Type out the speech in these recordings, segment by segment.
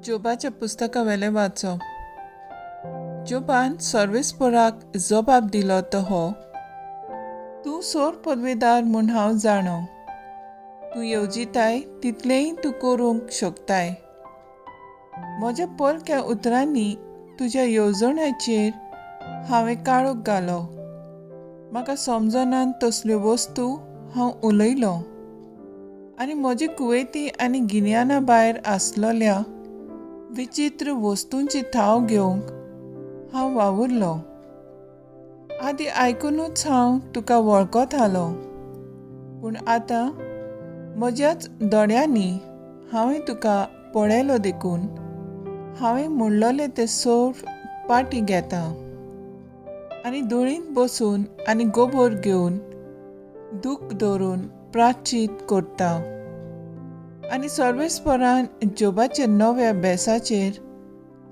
जोबाच्या पुस्तका वेलें वाचप. जोबान सर्वेस्पराक जबाब दिलो तो हो, तूं सोर पदवेदार म्हूण हांव जाणो, तूं येवजिताय तितलेंय तूं करूंक शकताय. म्हज्या पोलक्या उतरांनी तुज्या येवजण्याचेर हांवें काळोख घालो, म्हाका समजनात तसल्यो वस्तू हांव उलयलों आनी म्हजी कुवेती आनी गिन्याना भायर आसलेल्या विचित्र वस्तूंची थाव घेवंक हांव वावुरलो. आदी आयकुनूच हांव तुका वळखतालो, पूण आतां म्हज्याच दोळ्यांनी हांवें तुका पळयलो देखून हांवें म्हणलोलें तें सोर पाटी घेता आनी धुळींत बसून आनी गोबोर घेवन दूख धरून प्राचीत करता. आनी सर्वेस्परान जोबाच्या नव्या बेसाचेर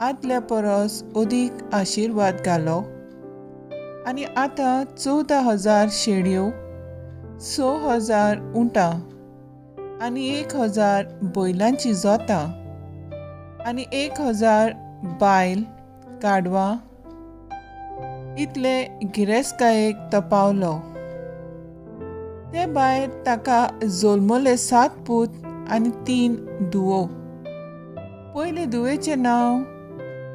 आदल्या परस अदीक आशिर्वाद घालो आनी आतां 14,000 शेळयो, 6,000 उंटां आनी 1,000 बैलांची जोतां आनी 1,000 बायल गाडवां इतले गिरेस्तकायेक तो पावलो. ते भायर ताका जल्मले 7 पूत आनी 3 धुवो. पयले धुवेचें नांव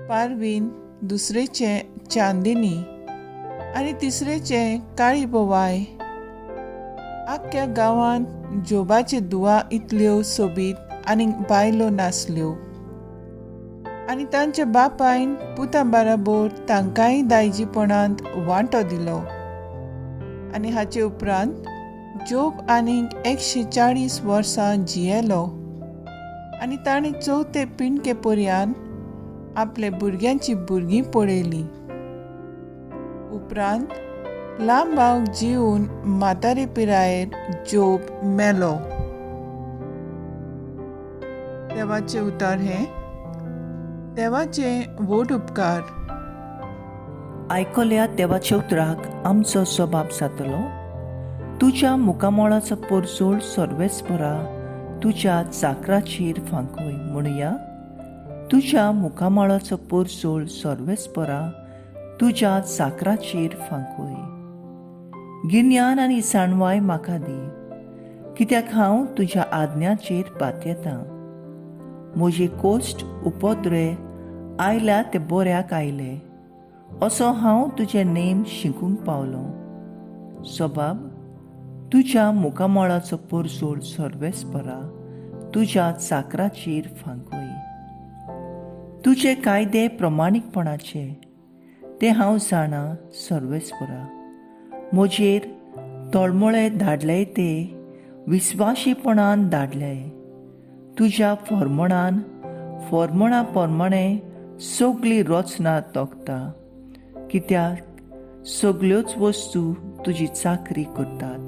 पारवीन, दुसरेचें चांदिनी आनी तिसरेचें काळी बोवाय. आख्ख्या गांवांत जोबाचे दुवा इतल्यो सोबीत आनी बायलो नासल्यो आनी तांच्या बापायन पुतां बराबर तांकांय दायजीपणांत वांटो दिलो. आनी हाचे उपरांत जोब आनीक 140 वर्सां जियेलो आनी ताणें चवथे पिणके पर्यान आपले भुरग्यांची भुरगीं पळयलीं. उपरांत लांबाक जिवन म्हातारे पिरायेर जोब मेलो. देवाचें उतर हें देवाचे व्हड उपकार. आयकल्या देवाच्या उतराक आमचो स्वभाव जातलो. तुज्या मुखामोळाचो परजोळ सर्वेस्परा तुज्या चाकराचेर फांकय म्हणुया. तुज्या मुखामळाचो परजोळ सर्वेस्परा तुज्या चाकराचेर फांकय. गिन्यान आनी जाणवाय म्हाका दी, कित्याक हांव तुज्या आज्ञाचेर पातयेतां. म्हजे कोश्ट उपद्रे आयल्या ते बऱ्याक आयले, असो हांव तुजे नेम शिकूंक पावलो. सबाब, तुज्या मुखामळाचो परजोळ सर्वेस्परा तुज्या चाकराचेर फांकय. तुजे कायदे प्रमाणीकपणाचे ते हांव जाणा सर्वेस्परा. म्हजेर तळमळे धाडले ते विस्वाशीपणान धाडले. तुज्या फॉर्मणान फॉर्मणा प्रमाणे सगली रचना तोखता, कित्याक सगल्योच वस्तू तुजी चाकरी करतात.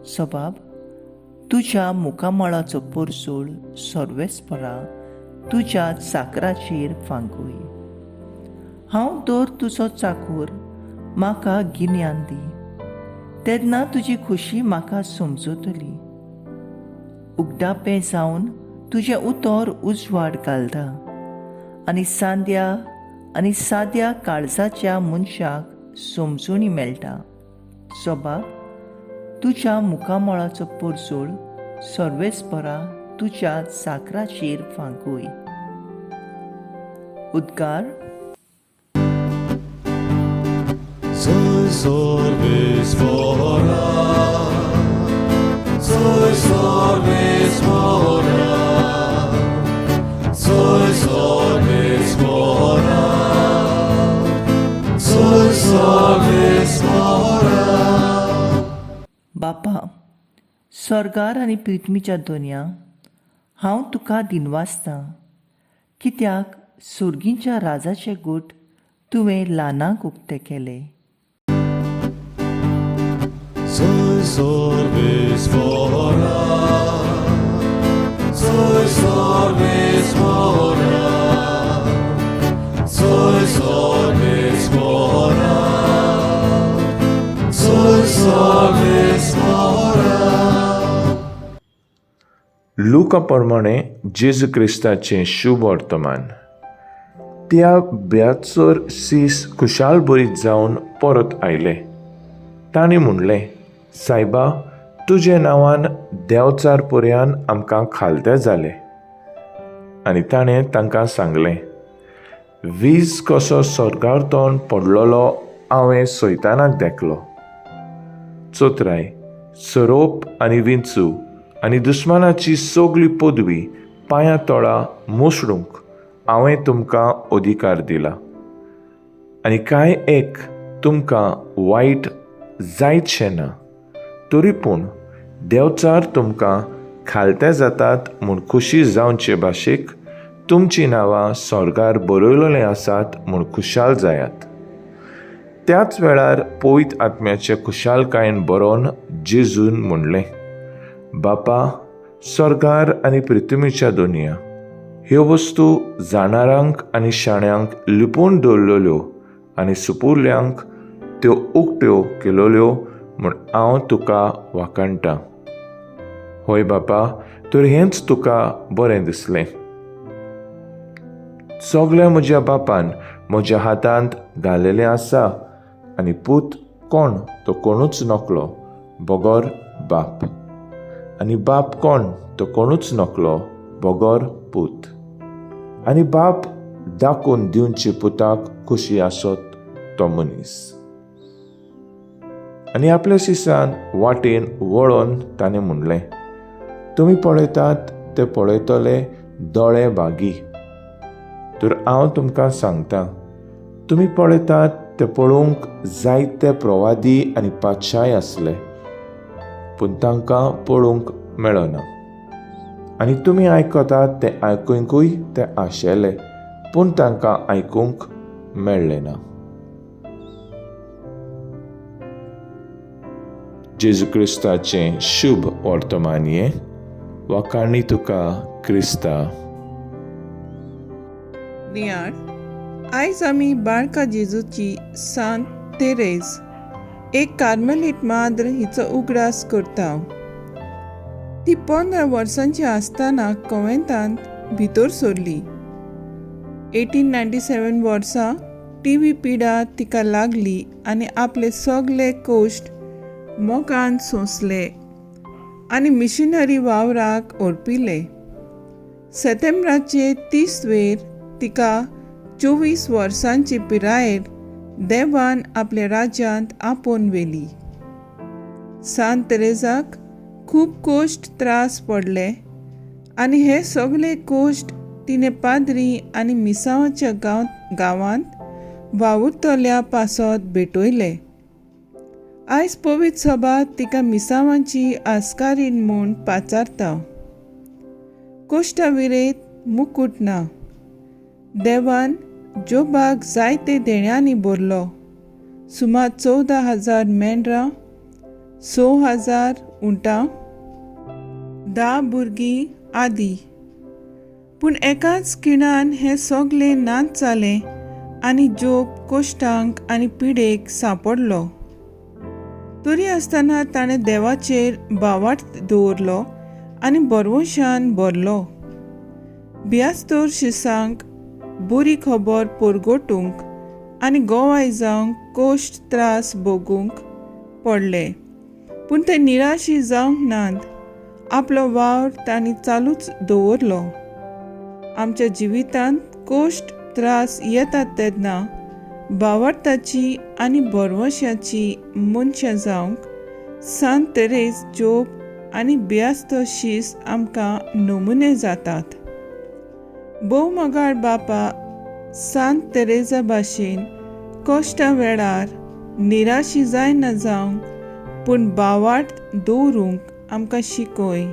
सबाब, तुज्या मुखामळाचो परजोळ सर्वेस्परा तुज्या चाकराचेर फांकय. हांव दर तुजो चाकूर, म्हाका गिन्यान दी, तेन्ना तुजी खुशी म्हाका समजतली. उगडापें जावन तुजें उतर उजवाड घालता आनी सांद्या आनी साद्या काळजाच्या मनशाक समजूणी मेळटा. सबाब, तुज्या मुखामळाचो परजोळ सर्वेस्परा तुज्या चाकराचेर फांकय. उद्गार. सर्वेस्परा, सर्वेस्परा, सर्वेस्परा, सर्वेस्परा. बापा, स्वर्गार आनी पृथ्वीच्या दोनया, हांव तुका दिनवासतां, कित्याक सुर्गींच्या राजाचे गूट तुवें ल्हानांक उक्ते केले. सर्वेस्परा, सर्वेस्परा, सर्वेस्परा, सर्वेस्परा. लुका प्रमाणे जेजू क्रिस्ताचें शुभ वर्तमान. त्या ब्याचर सीस खुशाल बरीत जावन परत आयले. तांणी म्हणलें, सायबा, तुजे नांवान देंवचार पर्यान आमकां खालते जाले. आनी ताणें तांकां सांगलें, वीज कसो स्वर्गार तोंड पडलेलो हांवें सैतानाक देखलो. चोत्राय, सोरोप आनी विंचू आनी दुस्मानाची सगली पदवी पांयां तळा मुसडूंक हांवें तुमकां अधिकार दिला, आनी कांय एक तुमकां वायट जायतशें ना. तरी पूण देंवचार तुमकां खालते जातात म्हूण खोशी जावचे भाशेक तुमचीं नांवां स्वर्गार बरयलेलीं आसात म्हूण खुशाल जायात. त्याच वेळार पवित्र आत्म्याचे खुशालकायेन बरोवन जेजून म्हणलें, बापा, स्वर्गार आनी पृथ्वीच्या दोनया ह्यो वस्तू जाणारांक आनी शाण्यांक लिपून दवरलेल्यो आनी सुपुरल्यांक त्यो उक्त्यो केलोल्यो म्हूण हांव तुका वाखाणटां. हय बापा, तर हेंच तुका बरें दिसलें. सगळें म्हज्या बापान म्हज्या हातांत घालेलें आसा, आनी पूत कोण तो कोणूच नकलो बगर बाप, आनी बाप कोण तो कोणूच नकलो बगर पूत, आनी बाप दाखोवन दिवचे पुताक खोशी आसत तो मनीस. आनी आपल्या शिसान वाटेन वळोन ताणें म्हणलें, तुमी पळयतात ते पळयतले दोळे भागी. तर हांव तुमकां सांगता, तुमी पळयतात ते पळोवंक जायते प्रवादी आनी पातशाय आसले, पूण तांकां पळोवंक मेळना. आनी तुमी आयकतात ते आयकुंकूय ते आशेले, पूण तांकां आयकूंक मेळ्ळें ना. जेजू क्रिस्ताचें शुभ वर्तमान हें. वाखाणी तुका क्रिस्ता. नियाळ. आयज आमी बाळका जेजूची सांत तेरेज, एक कार्मेलीट माद्र, हिचो उगडास करता. ती 15 वर्सांची आसतना कोवेंतांत भितर सरली. 1897 वर्सा टीबी पिडा तिका लागली आनी आपले सगले कोश्ट मोगान सोंसले आनी मिशनरी वावराक ओरपिले. सेतेंब्राचे 30 वेर तिका 24 वर्सांची पिरायेर देवान आपल्या राज्यांत आपोवन व्हेली. सांत तेरेजाक खूब कोश्ट त्रास पडले आनी हे सगळे कोश्ट तिणें पाद्री आनी मिसांवाच्या गांवांत वावुरतल्या पासत भेटयले. आयज पवित्र सभा तिका मिसांवाची आस्कारीण म्हूण पाचारता. कोश्टा विरेत मुकूट ना. देवान जोबाक जायते देण्यांनी भरलो. सुमार 14,000 मेंढरां, 6,000 उंटां, 10 भुरगीं आदी. पूण एकाच खिणान हें सगलें नाच जालें आनी जोब कोश्टांक आनी पिडेक सांपडलो. तरी आसतना ताणें देवाचेर भावार्थ दवरलो आनी भरवंशान भरलो. बियास्तोर शिसांक बरी खबर परगटूंक आनी गोवाय जावंक कोश्ट त्रास भोगूंक पडले, पूण ते निराशी जावंक नात. आपलो वावर तांणी चालूच दवरलो. आमच्या जिवितांत कोश्ट त्रास येतात तेन्ना भावार्थाची आनी भरवंशाची मनशां जावंक सांत तेरेज, जोब आनी बियास्तो शीस आमकां नमुने जातात. भोव मोगाळ बापा, सांत तेरेजा भाशेन कश्टां वेळार निराशी जायना जावंक, पूण भावार्थ दवरूंक आमकां शिकय.